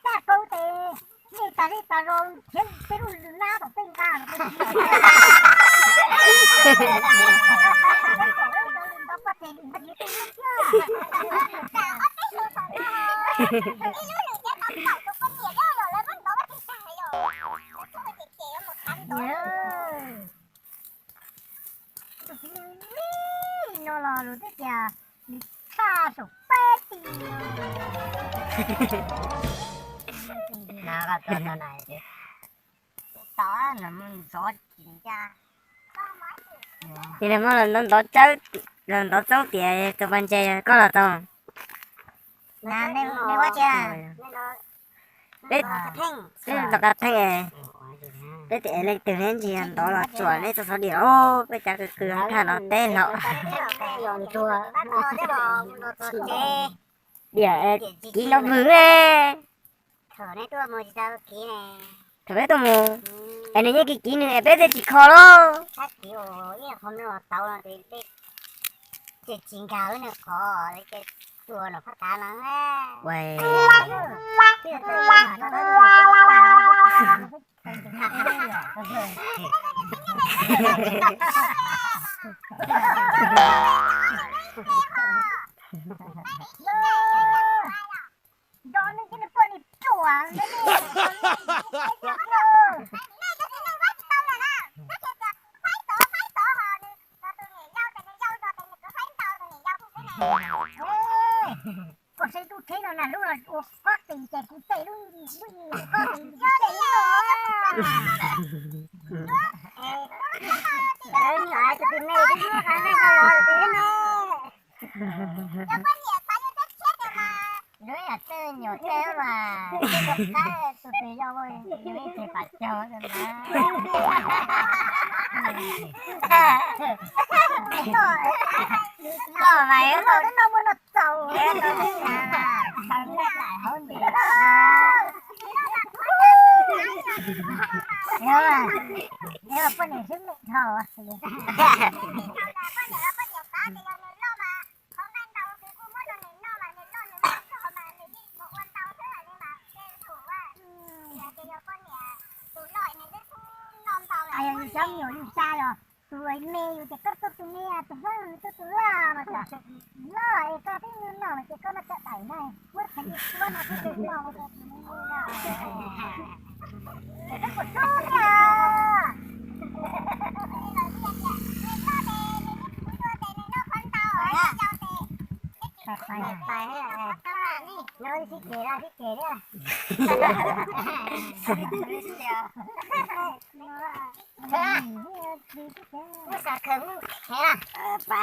Txaj kaub tes, nej tas zej tas zos thiab peb lub lwm lab tom tej nqa. Tus txiv neej no los luag twb tias nws tshaj saum peb ti. Ces nws muab los ntov ntov tsawb, los ntov txoob tias tus pas ntses koj los tau. Peb, peb tom qab theej, peb tes ev leej twg neb ntsis ntov los tsuam neb txog xov diam os, peb cav kws kws hauv thaj no teb hlo. Diam kiv no vwm. Thaum peb tuaj mus es nws yeej kiv kiv nws es peb thiaj tsis kho los. Nco neeg ces nws poj niam ruam. Koj saib lub tsheb no na, lub no ua kob tis ces kuv txeem lub, lub kob tis ces lub no. Lub yam twj nyuam tej mas, qab tus twg yog ib txhia pam caug ntag. Koj mas yog no muaj no txaus. Yog, yog poj niam xwb me dhau. Yog yus cov me nyuam yus tsa los tus me yus ces koj tuaj tus me, tus hlob nws tuaj tus loj no, loj es koj twb noj no ces koj noj cov daim na, muab txheev ib suab no twb tsis noj tus me na. Ces koj puas tub na. Sib ceg la sib ceg thiab. Muab xav khaws muab khev na.